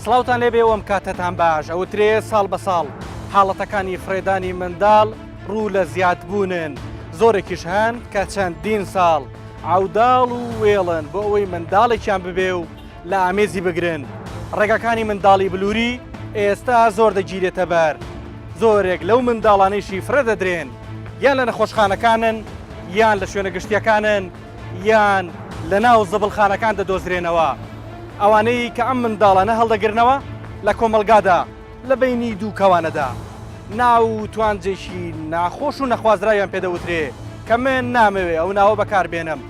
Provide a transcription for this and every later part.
سڵاوتان لێبێ و ئەم کاتەتان باش. ئەوترێ ساڵ بە ساڵ حاڵەتەکانی فڕێدانی منداڵ ڕوو لە زیادبوونن، زۆرێکیش هەن کە چەندین ساڵ عەوداڵ و وێڵن بۆ ئەوەی منداڵێکیان ببێ و لە ئامێزی بگرن. ڕێگاکانی منداڵی بلووری ئێستا زۆر دەگیرێتە بەر. زۆرێک لەو منداڵانەیشی فڕێ دەدرێن یان لە نەخۆشخانەکانن یان لە شوێنە گشتییەکانن یان لە ناو زبڵخانەکان دەدۆزرێنەوە. ئەوانەی کە ئەم منداڵانە هەڵدەگرنەوە لە کۆمەڵگادا لە بەینی دوو کەوانەدا ناو و توانجێکی ناخۆش و نەخوازراویان پێ دەوترێ کە من نامەوێ ئەو ناوە بەکار بێنم.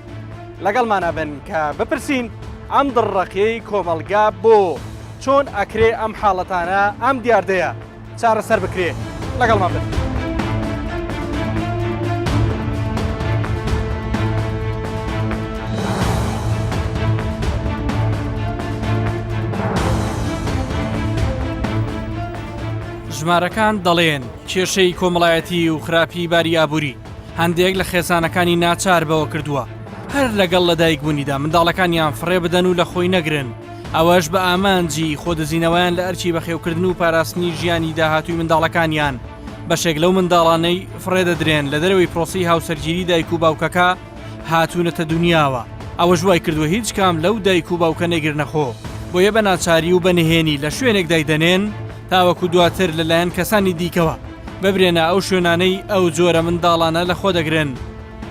لەگەڵمانا بن کە بپرسین ئەم دڕڕەقیەی کۆمەڵگا بۆ؟ چۆن ئەکرێ ئەم حاڵەتانە ئەم دیاردەیە چارەسەر بکرێ؟ لەگەڵمان بن. ژمارەکان دەڵێن کێشەی کۆمەڵایەتی و خراپی باری ئابووری هەندێک لە خێزانەکانی ناچار بەوە کردووە هەر لەگەڵ لەدایکبوونیدا منداڵەکانیان فڕێ بدەن و لە خۆی نەگرن ئەوەش بە ئامانجی خۆدزینەوەیان لە ئەرکی بەخێوکردن و پاراستنی ژیانی داهاتووی منداڵەکانیان. بەشێک لەو منداڵانەی فڕێدەدرێن لە دەرەوەی پرۆسەی هاوسەرگیری دایک و باوکەکە هاتوونەتە دونیاوە، ئەوەش وایکردووە هیچ کام لەو دایک و باوکە نەیگرنە خۆ، بۆیە بە ناچاری و بە نهێنی لە شوێنێک دایدەنێن تاوەکو دواتر لەلایەن کەسانی دیکەوە ببرێنە ئەو شوێنانەی ئەو جۆرە منداڵانە لەخۆدەگرن.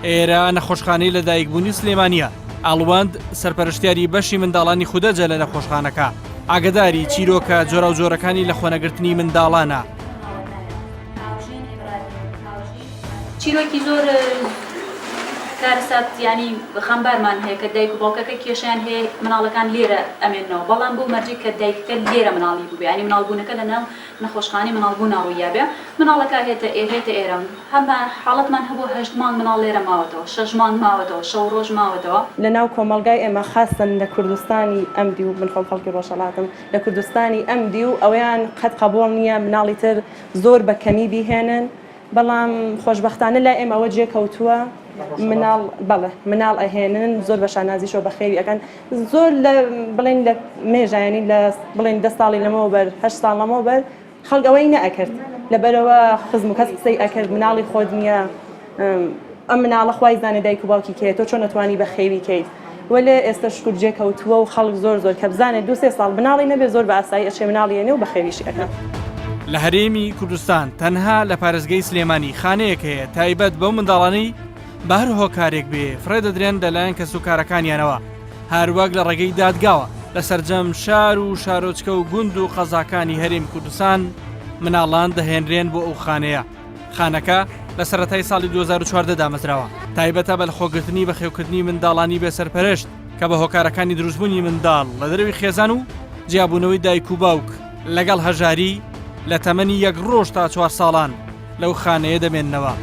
ئێرە نەخۆشخانەی لەدایکبوونی سلێمانییە، ئەڵوەند سەرپەرشتیاری بەشی منداڵانی خودەجە لە نەخۆشخانەکە، ئاگەداری چیرۆکە جۆراوجۆرەکانی لەخۆنەگرتنی منداڵانە. چیرۆکی زۆر کارەسات یانی خەمبارمان هەیە کە دایک و باوکەکە کێشەیان هەیە مناڵەکان لێرە ئەمێننەوە بەڵام بەو مەرجەی کە دایکەکە لێرە مناڵی بووبێ یانی مناڵبوونەکە لەناو نەخۆشخانەی مناڵبوونا ڕوویابێ مناڵەکە هێتە ئێ هێتە ئێرە هەمە حاڵەتمان هەبووە هەشت مانگ مناڵ لێرە ماوەتەوە شەش مانگ ماوەتەوە شەو ڕۆژ ماوەتەوە. لە ناو کۆمەڵگای ئێمە خاسەن لە کوردستانی ئەم دیو من خۆم خەڵکی ڕۆژهەڵاتم لە کوردستانی ئەم دیو ئەوەیان قەت قەبوڵ نییە مناڵی تر زۆر بە کەمی بیهێنن بەڵام خۆشبەختانە لای ئێمە ئەوە جێ کەوتووە مناڵ بەڵێ مناڵ ئەهێنن زۆر بە شانازیشەوە بەخێوی ئەکەن زۆر لە بڵێن لە مێژە یانی لە بڵێن دە ساڵی لەمەوبەر هەشت ساڵ لەمەوبەر خەڵک ئەوەی نەئەکرد لەبەرەوە خزم و کەس قسەی ئەکرد مناڵی خۆت نییە ئەم مناڵە خوای زانێ دایک و باوکی کێیە تۆ چۆن ئەتوانی بەخێوی کەیت وەلێ ئێستا شکر جێ کەوتووە و خەڵک زۆر زۆر کە بزانێت دوو سێ ساڵ مناڵی نەبێ زۆر بە ئاسایی ئەچێ مناڵی ئەنێ و بەخێویشی ئەکات. لە هەرێمی کوردستان تەنها لە پارێزگەی سلێمانی خانەیەک هەیە تایبەت بەو منداڵانەی بە هەر هۆکارێک بێ فڕێ دەدرێن لەلایەن کەسوکارەکانیانەوە هەروەک لە ڕێگەی دادگاوە لە سەرجەم شار و شارۆچکە و گوند و قەزاکانی هەرێمی کوردستان مناڵان دەهێنرێن بۆ ئەو خانەیە. خانەکە لە سەرەتای ساڵی 2014 دامەزراوە، تایبەتە بە لەخۆگرتنی بەخێوکردنی منداڵانی بێسەرپەرشت کە بە هۆکارەکانی دروستبوونی منداڵ لە دەرەوەی خێزان و جیابوونەوەی دایک و باوک لەگەڵ هەژاری لە تەمەنی یەک ڕۆژ تا چوار ساڵان لەو خانەیە دەمێننەوە.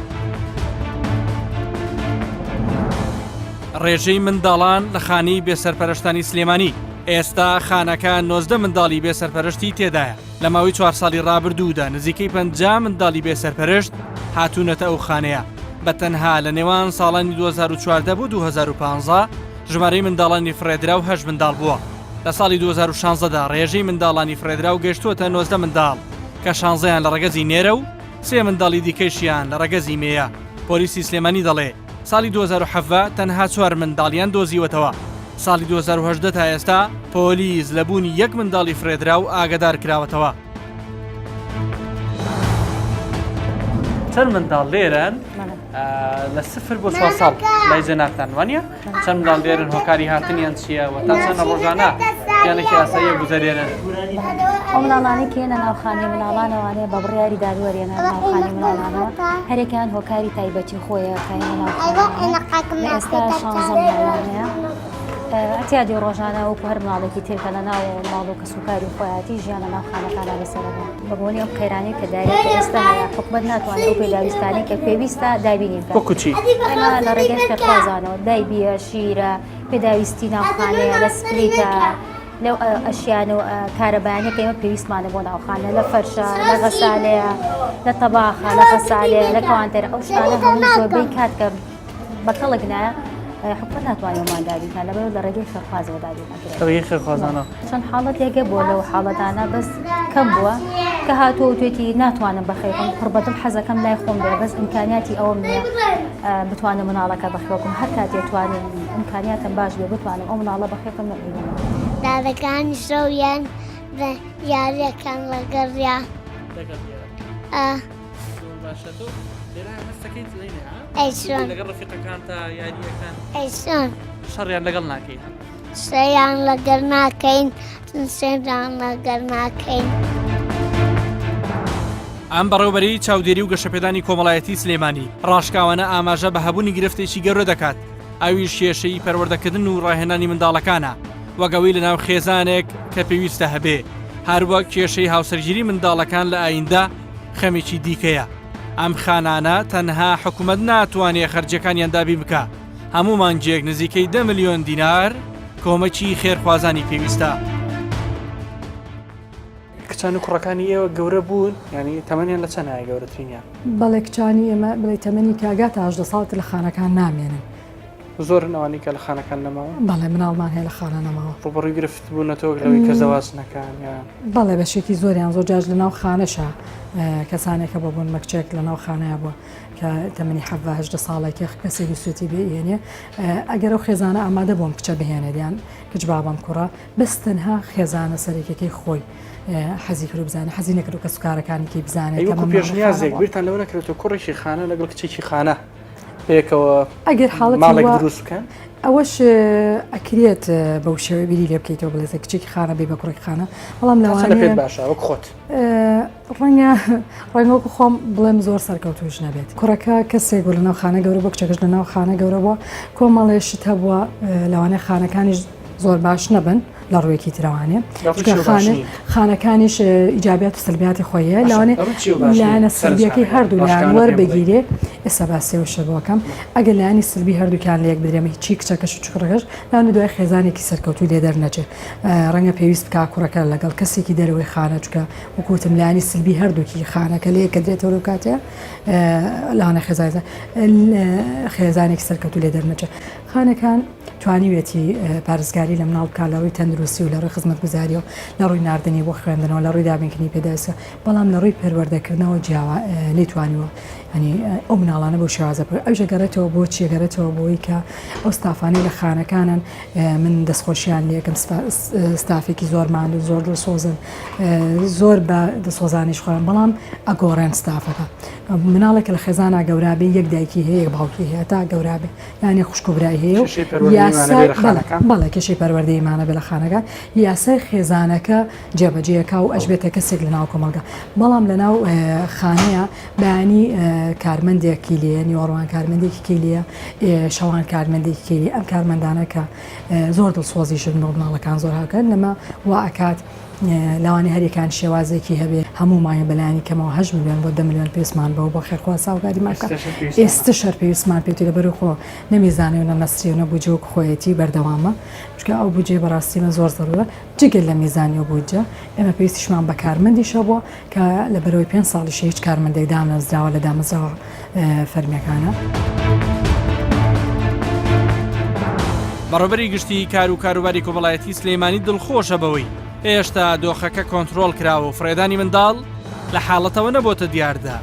ڕێژەی منداڵان لە خانەی بێسەرپەرشتانی سلێمانی ئێستا خانەکە 19 منداڵی بێسەرپەرشتی تێدایە. لە ماوەی چوار ساڵی ڕابردوودا نزیکەی 50 منداڵی بێسەرپەرشت هاتوونەتە ئەو خانەیە بە تەنها لە نێوان ساڵانی 2014 بۆ 2015 ژمارەی منداڵانی فڕێدراو هەشت منداڵ بووە لە ساڵی 2016 دا ڕێژەی منداڵانی فڕێدراو گەشتووەتە 19 منداڵ کە شانزەیان لە ڕەگەزی نێرە و سێ منداڵی دیکەشیان لە ڕەگەزی مێیە پۆلیسی سلێمانی دەڵێ ساڵی 2017 تەنها چوار منداڵیان دۆزیوەتەوە. ساڵی 2018 تا ئێستا پۆلیس لە بوونی یەک منداڵی فڕێدراو ئاگادار کراوەتەوە. چەند منداڵ لێرەن لە سفر بۆ چوار ساڵ لای جەنابتان وانە چەند منداڵ لێرن هۆکاری هاتنیان چییە و تا چەند ڕۆژانە ژیانێکی ئاساییە گوزەرێنن ئەو مناڵانەی کە یەنە ناو خانەی مناڵانەوانەیە بە بڕیاری دادوەر یەنە ناو خانەی مناڵانەوە هەرێکیان هۆکاری تایبەتی خۆیە کە یەنە ناو خانەیانە لە ئێستا شانزە مناڵانەیە ئەتیادی ڕۆژانە وەکو هەر مناڵێکی تر کە لە ناو ماڵ و کەسوکاری خۆیاتی ژیان لە ناو خانەکانە بەسەرەوە بە بۆنی ئەم قەیرانەی کە دایە کە ئێستا هەیە حکومەت ناتوانێت ئەو پێداویستانەی کە پێویستە دابینی بکات وەکو چی؟ ئێمە لە ڕێگەی خێرخوازانەوە دایبیە شیرە پێداویستی ناوخانەیە لە سپلیتە لەو ئەشیان و کارەبایانە کە ئێمە پێویستمانە بۆ ناوخانە لە فەرشە لە غەسالەیە لە تەباخە لە غەسالەیە لە کەوانتەر ئەو شتانە هەموو زۆربەی کات کە بە کەڵک نایە. حکومەت ناتوانێت ئەومان دابین کات لەبەرئەوە لە ڕێگەی خێرخوازەوە دابین ئەکرێت. لە ڕێگەی خێرخوازانەوە. چەند حاڵەتێک هەبووە لەو حاڵەتانە بەس کەم بووە کە هاتووە وتوێتی ناتوانم بەخێوکەم پڕ بەدڵ حەزەکەم لای خۆم بێ بەس ئیمکانیاتی ئەوەم نییە بتوانم مناڵەکە بەخێوکەم هەر کاتێ توانیم ئیمکانیاتم باش بێ بتوانم ئەو مناڵە بەخێوکەم نەئینەوە. دارەکانی شەویان بە یاریەکان لەگەڕیا. لەگەڵ یار. ئا. زۆر باشە تۆ لێرە هەستەکەیت لەینە ها؟ ئەی چۆن؟ لەگەڵ ڕەفیقەکانتا یاریەکان. ئەی چۆن؟ شەڕیان لەگەڵ ناکەی ها؟ شەڕیان لەگەر ناکەین، شەڕیان لەگەر ناکەین. ئەم بەڕێوەبەرەی چاودێری و گەشەپێدانی کۆمەڵایەتی سلێمانی ڕاشکاوانە ئاماژە بە هەبوونی گرفتێکی گەورە دەکات، ئەویش کێشەی پەروەردەکردن و ڕاهێنانی منداڵەکانە وەک ئەوەی لەناو خێزانێک کە پێویستە هەبێ، هەروەک کێشەی هاوسەرگیری منداڵەکان لە ئایندە خەمێکی دیکەیە. ئەم خانانە تەنها حکومەت ناتوانێ خەرجیەکانیان دابین بکا، هەموو مانگێک نزیکەی دە ملیۆن دینار کۆمەکی خێرخوازانی پێویستە. کچان و کوڕەکانی ئێوە گەورە بوون یانی تەمەنیان لە چەند هەیە گەورەترینیان؟ بەڵێ کچانی ئێمە بڵێ تەمەنی کە ئەگاتە 18 ساڵ تر لە خانەکان نامێنن. زۆرن ئەوانەی کە لە خانەکان نەماون؟ بەڵێ مناڵمان هەیە لە خانە نەماوە. ڕووبەڕووی گرفت بوونەتەوە لەوەی کە زەواج نەکەن یان؟ بەڵێ بەشێکی زۆریان زۆر جاریش لە ناو خانەشا کەسانێک هەبووە بۆ نمە کچێک لە ناو خانەیا بووە کە تەمەنی حەڤە 18 ساڵێکە کەسێک ویستوێتی بێیێنێ ئەگەر ئەو خێزانە ئامادە بووم کچە بهێنێت یان کچ بابەم کوڕە بەس تەنها خێزانە سەرەکیەکەی خۆی حەزی کرد بزانێت حەزی نەکرد کەسوکارەکانی کەی بزانێت ئەی وەکو پێشنیازێک بیرتان لەوە نەکرێتەوە کوڕێکی خانە لەگەڵ کچێکی خانە پێکەوە ئەگەر حاڵەتی ماڵێک دروست بکەن؟ ئەوەش ئەکرێت بەو شێوەیە بیری لێ بکەیتەوە بڵێ کچێکی خانە بی بە کوڕێکی خانە بەڵام لەوانەیە پێت باشە وەک خۆت ڕەنگە ڕەنگە وەکو خۆم بڵێم زۆر سەرکەوتووش نەبێت. کوڕەکە کەسێک بوو لەناو خانە گەورە بووە، کچەکەش لەناو خانە گەورە بووە، کۆمەڵێ شت هەبووە لەوانەیە خانەکانیش زۆر باش نەبن لە ڕوویەکی ترەوانێ خانەکانیش ئیجابیات و سلبیاتی خۆی هەیە لەوانێ لایەنە سلبیەکەی هەردوو لایەن وەربگیرێ ئێستا باسی ئەو شتە بۆکەم ئەگەر لایەنی سلبی هەردووکیان لە یەک بدرێمە هیچی کچەکەش و کوڕەکەش لەوانێ دوای خێزانێکی سەرکەوتوو لێ دەرنەچێ ڕەنگە پێویست بکا کوڕەکە لەگەڵ کەسێکی دەرەوەی خانە چونکە وەکو وتم لایەنی سلبی هەردووکی خانەکە لێ کە درێتەوە لەو کاتەیە لەوانە خێزان خێزانێکی سەرکەوتوو لێ دەرنەچێت خانەکان توانیوێتی پارێزگاری لە مناڵ بکات لە ڕووی تەندروستی و لە ڕووی خزمەتگوزاریەوە لە ڕووی ناردنی بۆ خوێندنەوە لە ڕووی دابینکردنی پێداویستە بەڵام لە ڕووی پەروەردەکردنەوە جیاوا نەیتوانیوە ینی ئەو مناڵانە بەو شێوازە ئەوش گەڕێتەوە بۆ چی گەڕێتەوە بۆی کە ئەو ستافانەی لە خانەکانن من دەستخۆشیان لێکم ستافێکی زۆر ماندوو زۆر دڵسۆزن زۆر بە دڵسۆزانیش خۆیان بەڵام ئەگۆڕێن ستافەکە مناڵێک لە خێزانە گەورابێ یەک دایکی هەیە یەک باوکی هەیە تا گەورابێ یانێ خوشک و برای هەیە و یاسای بەڵێ کێشەی پەروەردەیمانە بێ لە خانەکان یاسای خێزانەکە جێبەجێکا و ئەشبێتە کەسێک لە ناو کۆمەڵگە بەڵام لە ناو خانەیە بەیانی کارمەندێکی لێیە، نیوەڕوان کارمەندێکی کەی لێیە، شەوان کارمەندێکی کەی لێیە، ئەم کارمەندانە کە زۆر دڵسۆزیشن بۆ مناڵەکان زۆر هاوکارن لەمە وا ئەکات لەوانەیە هەریەکان شێوازێکی هەبێ هەموو مانگێ بەلایەنی کەمەوە هەشت ملیۆن بۆ دە ملیۆن پێویستمان بەوە بۆ خێرخواز هاوکاریمان بکات ئێستش هەر پێویستمان پێیەتی لەبەر خۆ نە میزانیە و نە نەسریە و نە بودجە وەک خۆیەتی بەردەوامە چونکە ئەو بودجەیە بەڕاستی من زۆر زەرورە جگە لە میزانی و بودجە ئێمە پێویستیشمان بە کارمەندیش هەبووە کە لە بەرەوەی پێنج ساڵیشە هیچ کارمەندێک دامەزراوە لە دامەزراوە فەرمیەکانە. بەڕێوەبەری گشتیی کار و کاروباری کۆمەڵایەتی سلێمانی دڵخۆشە بەوەی هێشتا دۆخەکە کۆنترۆڵ کراوە و فڕێدانی منداڵ لە حاڵەتەوە نەبۆتە دیاردە.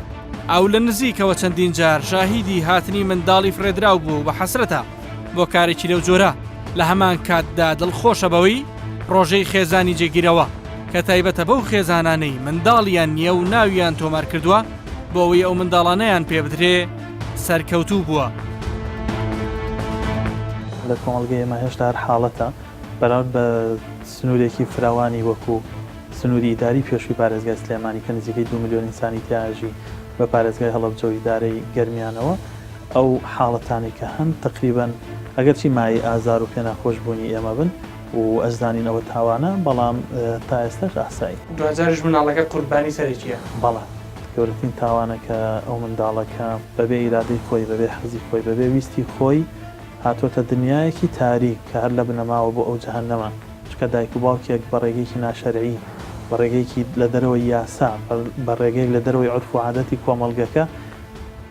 ئەو لە نزیکەوە چەندین جار شاهیدی هاتنی منداڵی فڕێدراو بووە و بە حەسرەتە بۆ کارێکی لەو جۆرە، لە هەمان کاتدا دڵخۆشە بەوەی پڕۆژەی خێزانی جێگیرەوە کە تایبەتە بەو خێزانانەی منداڵیان نییە و ناویان تۆمار کردووە بۆ ئەوەی ئەو منداڵانەیان پێبدرێ سەرکەوتوو بووە. لە کۆمەڵگەی ئێمە هێشتا هەر حاڵەتە بەراورد بە سنوورێکی فراوانی وەکو سنووری ئیداری پێشووی پارێزگای سلێمانی کە نزیکەی دوو ملیۆن ئینسانی تیا ئەژی بە پارێزگای هەڵەبجە و ئیدارەی گەرمیانەوە ئەو حاڵەتانەی کە هەن تەقریبەن ئەگەرچی مایەی ئازار و پێناخۆش بوونی ئێمە بن و ئەشزانین ئەوە تاوانە بەڵام تا ئێستاش ئاسایی. دواجاریش مناڵەکە قوربانی سەرەکیە. بەڵێ گەورەترین تاوانە کە ئەو منداڵە کە بەبێ ئیرادەی خۆی بەبێ حەزی خۆی بەبێ ویستی خۆی هاتۆتە دنیایەکی تاریک کە هەر لە بنەماوە بۆ ئەو جەهەنەمە چونکە دایک و باوکێک بە ڕێگەیەکی ناشەرعی بە ڕێگەیەکی لە دەرەوەی یاسا بە ڕێگەیەک لە دەرەوەی عورف و عادەتی کۆمەڵگەکە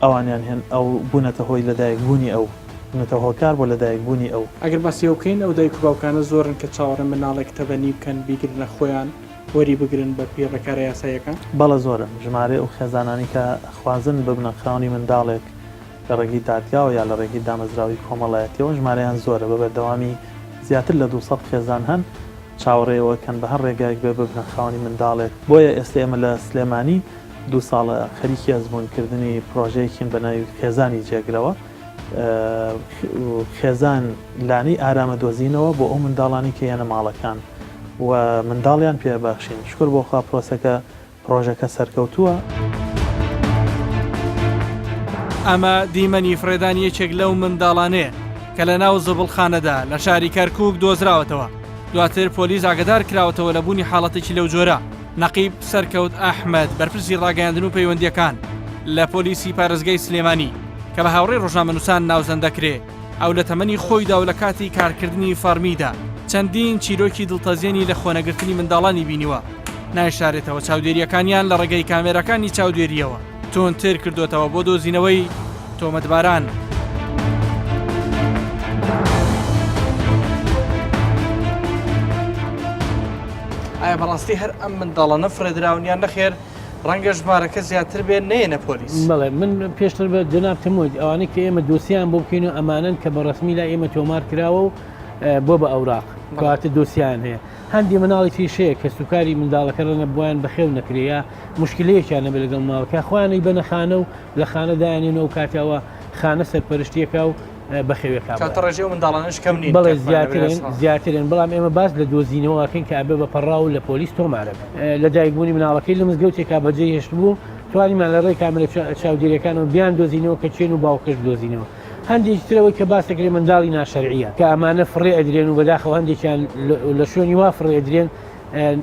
ئەوانیان هێن ئەو بوونەتە هۆی لەدایک بوونی ئەو. بوونەتە هۆکار بۆ لەدایکبوونی ئەو. ئەگەر باسی ئەوە بکەین ئەو دایک و باوکانە زۆرن کە چاوەڕێن مناڵێک تەبەنی بکەن بیگرنە خۆیان وەری بگرن بە پێی ڕێکارە یاساییەکان؟ بەڵێ زۆرن، ژمارەی ئەو خێزانانەی کە ئەخوازن ببنە خاوەنی منداڵێک لە ڕێگەی دادگاوە یا لە ڕێگەی دامەزراوەی کۆمەڵایەتیەوە ژمارەیان زۆرە، بە بەردەوامی زیاتر لە 200 خێزان هەن چاوەڕێی ئەوە کەن بە هەر ڕێگایەک بێ ببنە خاوەنی منداڵێک، بۆیە ئێستا ئێمە لە سلێمانی دوو ساڵە خەریکی ئەزموونکردنی پرۆژەیەکین بە ناوی خێزانی جێگرەوە خێزان لانەی ئارامە دۆزینەوە بۆ ئەو منداڵانی کە یەنە ماڵەکان و منداڵیان پێ بەخشین شکر بۆ خوا پرۆسەکە پرۆژەکە سەرکەوتووە. ئەمە دیمەنی فڕێدانی یەکێک لەو منداڵانەیە کە لە ناو زبڵخانەدا لە شاری کەرکووک دۆزراوەتەوە، دواتر پۆلیس ئاگادار کراوەتەوە لە بوونی حاڵەتێکی لەو جۆرە. نەقیب سەرکەوت ئەحمەد، بەرپرسی ڕاگەیاندن و پەیوەندییەکان لە پۆلیسی پارێزگای سلێمانی، کە بە هاوڕێی ڕۆژنامەنووسان ناوزەند دەکرێ، ئەو لە تەمەنی خۆیدا و لە کاتی کارکردنی فەڕمیدا چەندین چیرۆکی دڵتەزێنی لە خۆنەگرتنی منداڵانی بینیوە، نایشارێتەوە چاودێرییەکانیان لە ڕێگەی کامێراکانی چاودێرییەوە توندتر کردۆتەوە بۆ دۆزینەوەی تۆمەتباران. ئایا بەڕاستی هەر ئەم منداڵانە فڕێدراون یان نەخێر ڕەنگە ژمارەکە زیاتر بێت نەیەنە پۆلیس؟ بەڵێ من پێشتر بە جەنابتم وت ئەوانەی کە ئێمە دۆسیان بۆ بکەین و ئەمانەن کە بە ڕەسمی لای ئێمە تۆمار کراوە و بۆ بە ئەوراق کەواتە دۆسیان هەیە هەندی مناڵی تریش هەیە کە سوکاری منداڵەکە ڕەنگە بۆیان بەخێو نەکرێ یا مشکلەیەکیان نەبێت لەگەڵ منداڵەکە خۆیان ئەیبەنە خانە و لە خانە دایانێن و ئەو کاتە ئەوە خانە سەرپەرشتیەکە و بەخێوێکا کاتە ڕێژەی ئەو منداڵانەش کەم نین بەڵێ زیاترن زیاترن بەڵام ئێمە باس لە دۆزینەوە ئەکەین کە ئەبێ بە پەڕاو لە پۆلیس تۆمارە بێت لە دایکبوونی مناڵەکەی لە مزگەوتێکا بەجێ هێشتبوو توانیمان لە ڕێی کامێرە چاودێریەکانەوە بیان دۆزینەوە کە کێن و باوکەش بدۆزینەوە هەندێکی ترەوەی کە باس دەکرێت منداڵی ناشەرعیە کە ئەمانە فڕێ ئەدرێن و بەداخەوە هەندێکیان لە شوێنی وا فڕێ ئەدرێن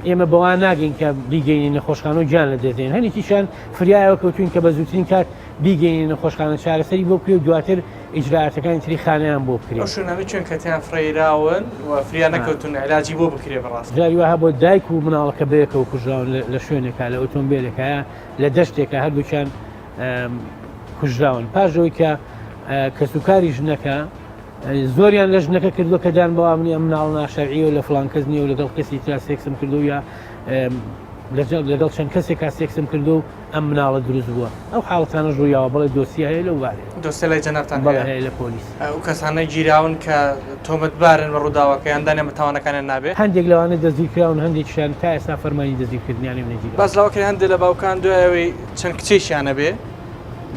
ئێمە بەوان ناگەین کە بیگەینە نەخۆشخانە و گیان لە دەست دێن هەندێکیشیان فریایەوە کەوتوین کە بە زووترین کات بیگەینە نەخۆشخانە چارەسەری بۆ بکرێ و دواتر ئیجرائاتەکانی تری خانەیان بۆ بکرێ. ئەو شوێنانە کوێن کە تێیان فڕێیراون و فریا نەکەوتوون عیلاجی بۆ بکرێ بەڕاستی؟ جاری وا هەبووە دایک و مناڵەکە بەیەکەوە کوژراون لە شوێنێکا لە ئۆتۆمبێلێکا یا لە دەشتێکا هەردووکیان کوژراون پاش ئەوەی کە کەسوکاری ژنەکە زۆریان لە ژنەکە کردووە کە دان بەوا منی ئەم مناڵ ناشەرعیە و لە فڵان کەس نییە و لەگەڵ کەسی ترا سێکسم کردو یا لەگەڵ چەند کەسێکا سێکسم کردو و ئەم مناڵە دروست بووە ئەو حاڵەتانەش ڕوویاوە بەڵێ دۆسیە هەیە لەو بارەیە. دۆسیە لای جەنابتان بەڵێ هەیە لە پۆلیس. ئەو کەسانە گیراون کە تۆمەتبارن بە ڕووداوەکە یان دانیان بە تاوانەکانیان نابێ؟ هەندێک لەوانە دەستگیرکراون هەندێکیشیان تا ئێستا فەرمانی دەستگیرکردنیان لێ نەگیراوە. باس لەوە کرا هەندێک لە باوکان دوای ئەوەی چەند کچێکیان ئەبێ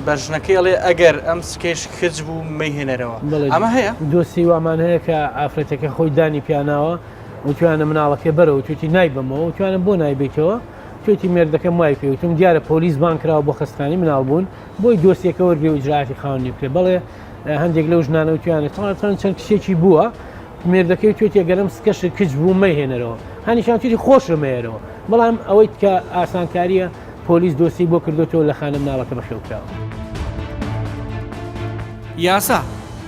بە ژنەکەی ئەڵێ ئەگەر ئەم سکەیش کچ بوو مەیهێنەرەوە بەڵێ ئەمە هەیە؟ دۆسیەی وامان هەیە کە ئافرەتەکە خۆی دانی پیاناوە وتویانە مناڵەکەی بەرە وتویتی نایبەمەوە وتویانە بۆ نایبەیتەوە توێتی مێردەکەم وای پێ وتم دیارە پۆلیس بانگ کراوە بۆ خەستخانەی مناڵ بوون بۆی دۆسیەکە وەرگێ و ئیجرائاتی خاوەنی بکرێ بەڵێ هەندێک لەو ژنانە وتویانە تەنان چەند کچێکی بووە مێردەکەی توێتی گەرم سکەش کچ بوو مەهێنەرەوە هەنیشان توێتی خۆشە مەیەرەوە بەڵام ئەوەی کە ئاسانکاریە پۆلیس دۆسی بۆ کردوتەوە لە خانە مناڵەکە بەخێو کراوە. یاسا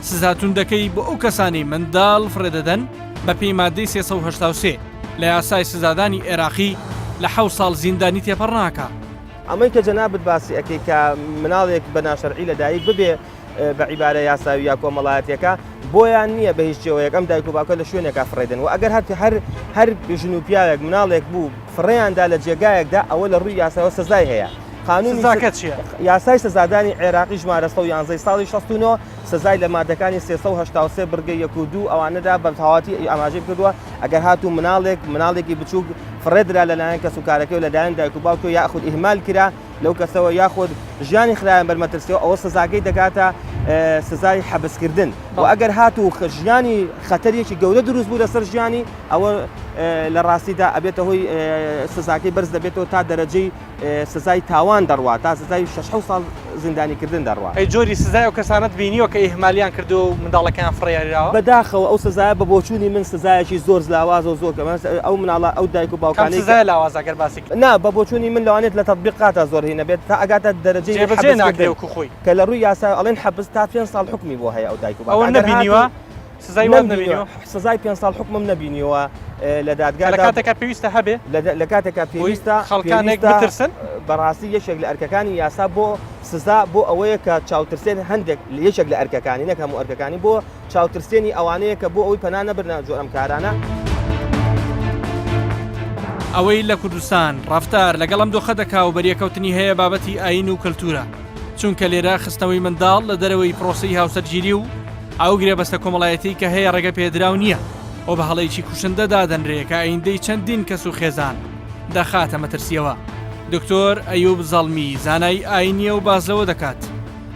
سزا توندەکەی بۆ ئەو کەسانەی منداڵ فڕێدەدەن بەپێی مادەی 383 لە یاسای سزادانی عێراقی لە حەوت ساڵ زیندانی تێپەڕ ناکا. ئەمەی کە جەنابت باسی ئەکەی کە مناڵێک بە ناشەرعی لە دایک ببێ بە عیبارە یاساوی یا کۆمەڵایەتیەکە بۆیان نییە بە هیچ شێوەیەک ئەم دایک و باوکە لە شوێنێکا فڕێدن و ئەگەر هەر هەر هەر ژن و پیاوێک مناڵێک بوو فڕێیاندا لە جێگایەکدا ئەوە لە ڕووی یاساوە سزای هەیە قانونی سزاکە چییە؟ یاسای سزادانی عێراقی ژمارە 111 ساڵی 69 سزای لە مادەکانی 383 بڕگەی یەک و دوو ئەوانەدا بە تەواوەتی ئاماژەی کردووە ئەگەر هاتوو مناڵێک مناڵێکی بچووک فڕێدرا لەلایەن کەسوکارەکەی و لەلایەن دایک و باوکەوە یاخود ئیهمال کرا لەو کەسەوە یاخود ژیانی خرایە بەر مەترسیەوە ئەوە سزاکەی دەگاتە سزای حەبسکردن و ئەگەر هاتوو ژیانی خەتەرێکی گەورە دروست بوو لەسەر ژیانی ئەوە لە ڕاستیدا ئەبێتە هۆی سزاکەی بەرز دەبێتەوە تا دەرەجەی سزای تاوان دەڕوا تا سزای شەش حەوت ساڵ زیندانی کردن دەڕوا. ئەی جۆری سزای ئەو کەسانەت بینیوە کە ئیهمالیان کردووە و منداڵەکەیان فڕێیاراوە؟ بەداخەوە ئەو سزایە بە بۆچوونی من سزایەکی زۆر لاوازە و زۆر کەمە ئەو مناڵە ئەو دایک و کام باوکانەی کە سزایە لاوازە گەر باسی کەی؟ نا بە بۆچوونی من لەوانێت لە تەتبیقاتا زۆر هی نەبێت تا ئەگاتە دەرەجەی جێبەجێ حەبس ناکرێ کردن وەکو خۆی. کە لە ڕووی یاسا ئەڵێن حەبس تا پێنج ساڵ حوکمی بۆ هەیە ئەو دایک و باوکە ئەوە ئەگەر نەبینیوە هاتوو. سزای وات نەبینیوە؟ سزای پێنج ساڵ حوکمم نەبینیوە لە دادگادا. لە کاتێکا پێویستە هەبێ؟ لە کاتێکا پێویستە خەڵکانێک بترسن؟ بەڕاستی یەکێک لە ئەرکەکانی یاسا بۆ سزا بۆ ئەوەیە کە چاوترسێن هەندێک یەکێک لە ئەرکەکانی نەک هەموو ئەرکەکانی بۆ چاوترسێنی ئەوانەیە کە بۆ ئەوەی پەنا نەبرنە جۆر ئەم کارانە. ئەوەی لە کوردستان ڕەفتار لەگەڵ ئەم دۆخە دەکا و بەریەکەوتنی هەیە بابەتی ئایین و کەلتوورە. چونکە لێرە خستنەوەی منداڵ لە دەرەوەی پرۆسەی هاوسەرگیری و ئەو گرێبەستە کۆمەڵایەتی کە هەیە ڕێگە پێدراو نییە و بە هەڵەیەکی کوشندە دادەنرێ کە ئایندەی چەندین کەس و خێزان دەخاتە مەترسیەوە. دکتۆر ئەیوب زەڵمی زانای ئاینیە و باس لەوە دەکات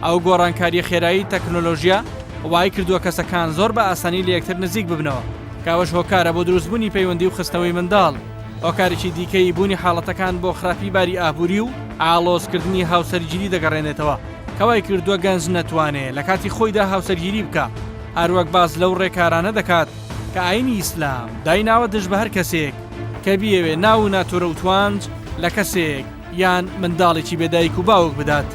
ئەو گۆڕانکاریە خێرایی تەکنۆلۆژیا وای کردووە کەسەکان زۆر بە ئاسانی لە یەکتر نزیک ببنەوە کە ئەوەش هۆکارە بۆ دروستبوونی پەیوەندی و خستنەوەی منداڵ هۆکارێکی دیکەی بوونی حاڵەتەکان بۆ خراپی باری ئابووری و ئاڵۆزکردنی هاوسەرگیری دەگەڕێنێتەوە کە وای کردووە گەنج نەتوانێ لە کاتی خۆیدا هاوسەرگیری بکا، هەروەک باس لەو ڕێکارانە دەکات کە ئاینی ئیسلام دایناوە دژ بە هەر کەسێک کە بیەوێ ناو و ناتۆرە و توانج لە کەسێک یان منداڵێکی بێ دایک و باوک بدات.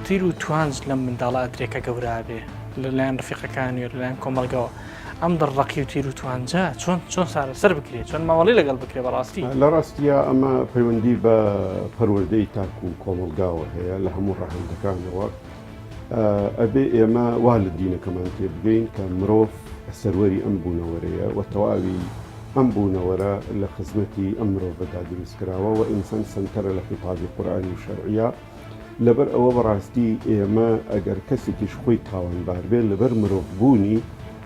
تیر و توانج لەم منداڵە ئەدرێ کە گەورە ئەبێ لەلایەن ڕفیقەکانی و لەلایەن کۆمەڵگەوە. ئەم دڕڕەقی و تیر و توانجە چۆن چۆن چارەسەر بکرێت چۆن مامەڵەی لەگەڵ بکرێت بەڕاستی؟ لە ڕاستیا ئەمە پەیوەندی بە پەروەردەی تاک و کۆمەڵگاوە هەیە لە هەموو ڕەهەندەکانەوە ئەبێ ئێمە وا لە دینەکەمان تێبگەین کە مرۆڤ سەروەری ئەم بوونەوەرەیە و تەواوی ئەم بوونەوەرە لە خزمەتی ئەم مرۆڤەدا دروست کراوە و ئینسان سەنتەرە لە خیتابی قورئانی و شەرعیە لەبەر ئەوە بەڕاستی ئێمە ئەگەر کەسێکیش خۆی تاوانبار بێت لەبەر مرۆڤ بوونی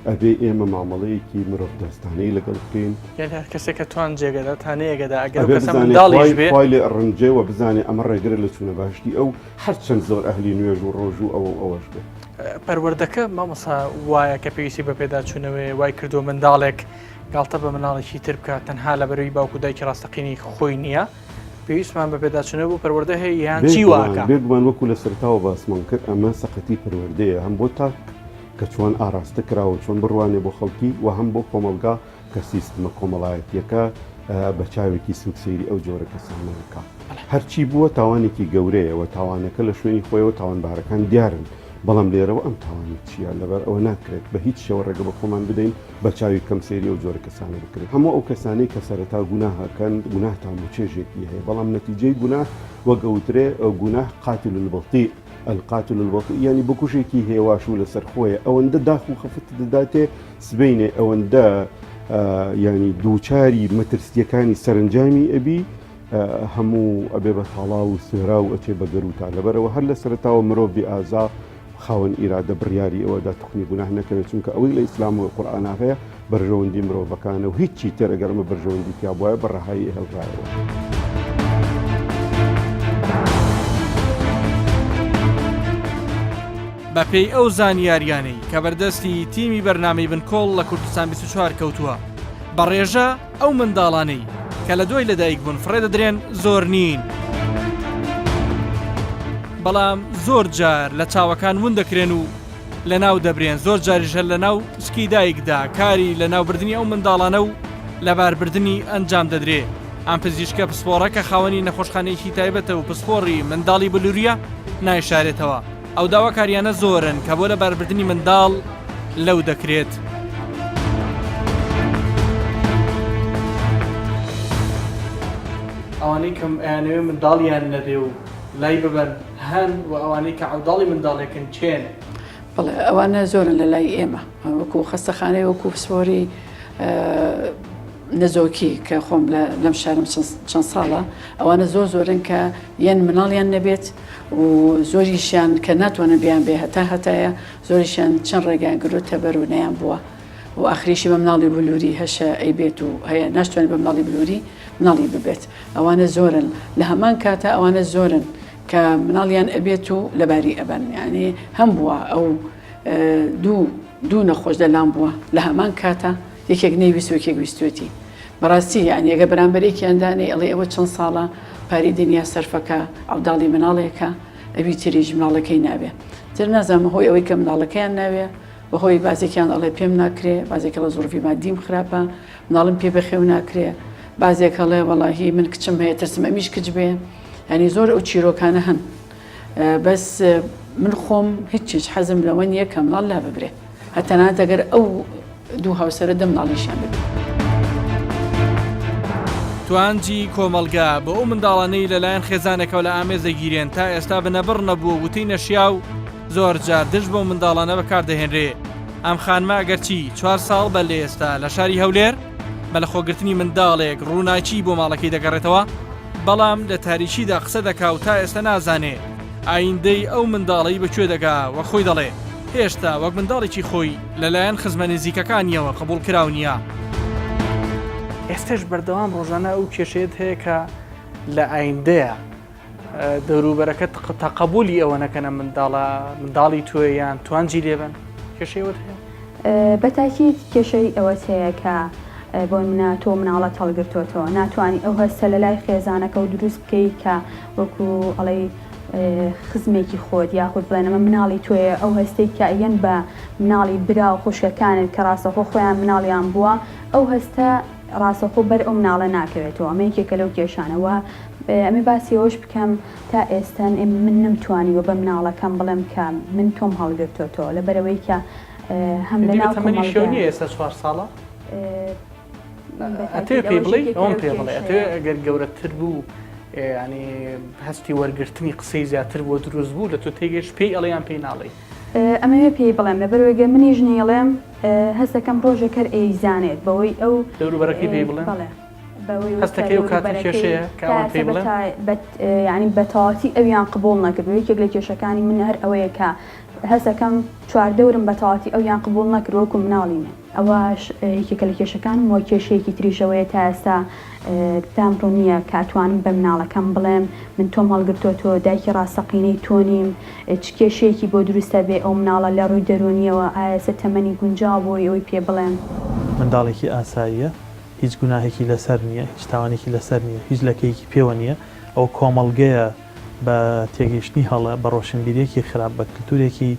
ئەبێ ئێمە مامەڵەیەکی مرۆڤ دۆستانەی لەگەڵ بکەین. یانی هەر کەسێک کە توان جێگەدا تانەیەگەدا ئەگەر ئەبێ ئەو کەسە بزانێ منداڵیش خوای بێ. خوای لێ ئەڕەنجێ و بزانێ ئەمە ڕێگرە لە چوونە بەهەشتی ئەو هەرچەند زۆر ئەهلی نوێژ و ڕۆژوو ئەوە و ئەوەش بێ. پەروەردەکە مامۆستا وایە کە پێویستی بە پێداچوونەوەیە وای کردووە منداڵێک گاڵتە بە مناڵێکی تر بکات تەنها لەبەرەوەی باوک و دایکی ڕاستەقینەی خۆی نییە. پێویستمان بە پێداچوونەوە بۆ پەروەردە هەیە یان چی واکە؟ بێگومان وەکو لە سەرەتاوە باسمان کرد ئەمە سەقەتی پەروەردەیە هەم بۆ تاک کە چۆن ئاراستە کراوە چۆن بڕوانێ بۆ خەڵکی و هەم بۆ کۆمەڵگا کە سیستمە کۆمەڵایەتیەکە بە چاوێکی سوک سەیری ئەو جۆرە کەسانە بکا هەرچی بووە تاوانێکی گەورەیە و تاوانەکە لە شوێنی خۆیەوە تاوانبارەکان دیارن بەڵام لێرەوە ئەم تاوانە چییە لەبەر ئەوە ناکرێت بە هیچ شێوە ڕێگە بە خۆمان بدەین بە چاوی کەم سەیری ئەو جۆرە کەسانە بکرێت. هەموو ئەو کەسانەی کە سەرەتا گوناه ئەکەن گوناه تام و چێژێکی هەیە بەڵام نەتیجەی گوناه وەک ئەوترێ گوناه قاتل البطیء القاتل البطیء یانی بکوژێکی هێواش و لەسەر خۆیە ئەوەندە داخ و خەفەت دەداتێ سبەینێ ئەوەندە یانی دووچاری مەترسیەکانی سەرنجامی ئەبی هەموو ئەبێ بە تاڵاو و سوێراو ئەچێ بە گەروتا لەبەرەوە هەر لە سەرەتاوە مرۆڤی ئازا خاوەن ئیرادە بڕیاری ئەوەدا توخنی گوناه نەکەوێت چونکە ئەوەی لە ئیسلام و قورئانا هەیە بەرژەوەندی مرۆڤەکانە و هیچی تر ئەگەر ئەمە بەرژەوەندی تیا بوایە بە ڕەهایی ئەهێڵرایەوە. بەپێی ئەو زانیاریانەی کە بەردەستی تیمی بەرنامەی بنکۆڵ لە کوردستان 24 کەوتووە، بە ڕێژە ئەو منداڵانەی کە لە دوای لەدایکبوون فڕێ دەدرێن زۆر نین، بەڵام زۆر جار لە چاوەکان ون دەکرێن و لەناو دەبرێن، زۆر جاریش هەر لەناو سکی دایکدا کاری لەناوبردنی ئەو منداڵانە و لەباربردنی ئەنجام دەدرێ. ئەم پزیشکە پسپۆڕە کە خاوەنی نەخۆشخانەیەکی تایبەتە و پسپۆڕی منداڵی بلوریە نایشارێتەوە. ئەو داواکاریانە زۆرن کە بۆ لەباربردنی منداڵ لەو دەکرێت. ئەوانەی کە ئەیانەوێ منداڵیان نەبێ و لای ببەن هەن و ئەوانەی کە عەوداڵی منداڵێکن کێن؟ بەڵێ ئەوانە زۆرن لە لای ئێمە وەکو خەستەخانەی وەکو پسپۆری نەزۆکی کە خۆم لەم شارم چەند ساڵە ئەوانە زۆر زۆرن کە یەن مناڵیان نەبێت و زۆریشیان کە ناتوانن بیان بێ هەتا هەتایە زۆریشیان چەند ڕێگایان گرۆتە بەر و نەیان بووە و ئاخریشی بە مناڵی بلوری هەشە ئەی بێت و هەیە ناشتوانێت بە مناڵی بلوری مناڵی ببێت ئەوانە زۆرن لە هەمان کاتە ئەوانە زۆرن کە مناڵیان ئەبێت و لەباری ئەبەن یعنی هەم بووە ئەو دوو دوو نەخۆش لەلام بووە لە هەمان کاتە یەکێک نەیویست یەکێک ویستێتی بەڕاستی یعنی ئەگە بەرامبەرێکیان دانێ ئەڵێ ئەوە چەند ساڵە پارەی دنیا سەرفەکە عەوداڵی مناڵێکە ئەوی تریش مناڵەکەی ناوێ تر نازانم هۆی ئەوەی کە مناڵەکەیان ناوێ بەهۆی بازێکیان ئەڵێ پێم ناکرێ بازێک ئەڵێ زروفی مادیم خراپە مناڵم پێ بەخێو ناکرێ بازێک هەڵێ وەڵاهی من کچم هەیە ترسم ئەمیش کچ بێ یعنی زۆر ئەو چیرۆکانە هەن بەس من خۆم هیچیش حەزم لەوە نییە کە مناڵ لا ببرێ. هەتەنانەت ئەگەر ئەو دوو هاوسەرە دە مناڵیشیان ببێت. توانجی کۆمەڵگا بۆ ئەو منداڵانەی لەلایەن خێزانێکەوە لە ئامێز دەگیرێن تا ئێستا بنەبڕ نەبووە وتەی نەشیاو زۆر جار دژ بەو منداڵانە بەکاردەهێنرێ ئەم خانمە ئەگەرچی چوار ساڵ بەر لە ئێستا لە شاری هەولێر بە لەخۆگرتنی منداڵێک ڕووناکی بۆ ماڵەکەی دەگەڕێتەوە بەڵام لە تاریکیدا قسە دەکا و تا ئێستا نازانێ ئایندەی ئەو منداڵەی بە کوێ دەگا وەک خۆی دەڵێ هێشتا وەک منداڵێکی خۆی لەلایەن خزمە نزیکەکانیەوە قبوڵکراو نییە. ئێستەش بەردەوام ڕۆژانە ئەو کێشەیەت هەیە کە لە ئایندەیە دەوروبەرەکەت تەقەبولی ئەوە نەکەن ئەم منداڵە منداڵی تۆیە یان توانجی لێبن کێشەی ئەوەت هەیە؟ بە تاکید کێشەی ئەوەت هەیە کە بۆ نمونە تۆ مناڵت هەڵگرتۆتەوە ناتوانی ئەو هەستە لە لای خێزانەکەو دروست بکەی کە وەکو ئەڵێی خزمێکی خۆت یاخود بڵێن ئەمە مناڵی تۆیە ئەو هەستەی کە ئەیەن بە مناڵی برا و خوشکەکانت کە ڕاستەخۆ خۆیان مناڵیان بووە ئەو هەستە ڕاستەخۆ بەر ئەو مناڵە ناکەوێتەوە ئەمە یەکێکە لەو کێشانە وە ئەمێ باسی ئەوەش بکەم تا ئێستا من نەمتوانیوە بە مناڵەکەم بڵێم کە من تۆم هەڵگرتۆتەوە لەبەرئەوەی کە هەم لە ناو تەمەنیشەوە نییە ئێستا چوار ساڵە ئەتەوێ پێی بڵێی ئەوم پێ بڵێ ئەتەوێ ئەگەر گەورەتر بوو ینی هەستی وەرگرتنی قسەی زیاتر بۆ دروست بوو لە تۆ تێگەش پێی ئەڵێ یان پێی ناڵێی ئەمەوێ پێی بڵێم لەبەرئەوەی گەر منیش نەیڵێم هەستەکەم ڕۆژێک هەر ئەیزانێت بەوەی ئەو دەوروبەرەکەی پێی بڵێن بەڵێ بەوەی هەستەکەی ئەو کاتە کێشەیە کە ئەوان پێی بڵێن یانی بە تەواوەتی ئەویان قبوڵ نەکردووە یەکێک لە کێشەکانی من هەر ئەوەیە کە هەستەکەم چواردەورم بە تەواوەتی ئەویان قبوڵ نەکردووە وەکو مناڵی من ئەوەش یەکێکە لە کێشەکانم وە کێشەیەکی تریش ئەوەیە تا ئێستا لام ڕوون نییە کە ئەتوانم بە مناڵەکەم بڵێم من تۆم هەڵگرتووە تۆ دایکی ڕاستەقینەی تۆ نیم چ کێشەیەکی بۆ دروست ئەبێ ئەو مناڵە لە ڕووی دەروونیەوە ئایا ئێستا تەمەنی گونجاوە بۆی ئەوەی پێ بڵێم؟ منداڵێکی ئاساییە هیچ گوناهێکی لەسەر نییە هیچ تاوانێکی لەسەر نییە هیچ لەکەیەکی پێوە نییە ئەوە کۆمەڵگەیە بە تێگەیشتنی هەڵە بە ڕۆشنبیریەکی خراپ بە کلتورێکی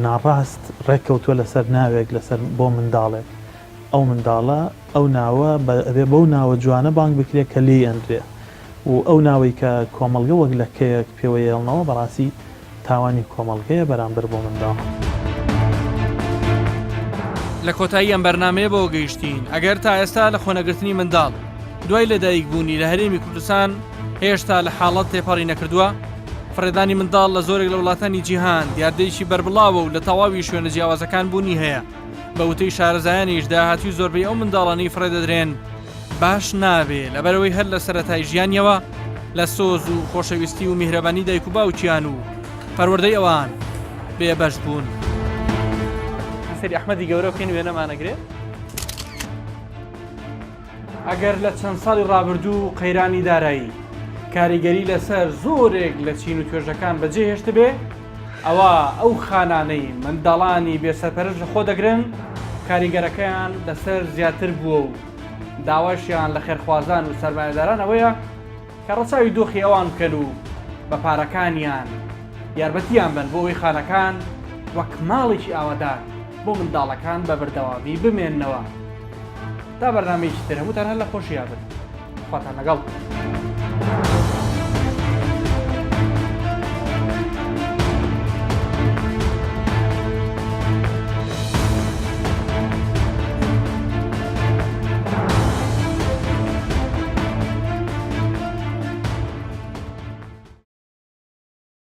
ناڕاست ڕێککەوتووە لەسەر ناوێک لەسەر بۆ منداڵێک ئەو منداڵە ئەو ناوە ئەبێ بەو ناوە جوانە بانگ بکرێ کە لێی ئەنرێ و ئەو ناوەی کە کۆمەڵگە وەک لەکەیەک پێوەی ئەیەڵنەوە بەڕاستی تاوانی کۆمەڵگەیە بەرامبەر بۆ منداڵ. لە کۆتایی ئەم بەرنامەیە بەوە گەیشتین ئەگەر تا ئێستا لە خۆنەگرتنی منداڵ دوای لەدایک بوونی لە هەرێمی کوردستان هێشتا لە حاڵەت تێپەڕی نەکردووە فڕێدانی منداڵ لە زۆرێک لە وڵاتانی جیهان دیاردەیەکی بەربڵاوە و لە تەواوی شوێنە جیاوازەکان بوونی هەیە بە وتەی شارەزایانیش داهاتووی زۆربەی ئەو منداڵانەی فڕێدەدرێن باش نابێ لەبەرئەوەی هەر لە سەرەتای ژیانیەوە لە سۆز و خۆشەویستی و میهرەبانی دایک و باوکیان و پەروەردەی ئەوان بێبەش بوون. سەری ئەحمەدی گەورە بکەین وێنەمانەگرێ. ئەگەر لە چەند ساڵی ڕابردوو قەیرانی دارایی کاریگەری لەسەر زۆرێک لە چین و توێژەکان بەجێهێشتبێ، ئەوا ئەو خانانەی منداڵانی بێسەرپەرشت لەخۆ دەگرن کاریگەرەکەیان لەسەر زیاتر بووە و داواشیان لە خێرخوازان و سەرمایەداران ئەوەیە کە ڕەچاوی دۆخی ئەوان بکەن و بە پارەکانیان یارمەتیان بەن بۆ ئەوەی خانەکان وەک ماڵێکی ئاوەدان بۆ منداڵەکان بە بەردەوامی بمێننەوە. تا بەرنامەیەکی تر هەمووتان هەر لە خۆشییا بن. خواتان لەگەڵ.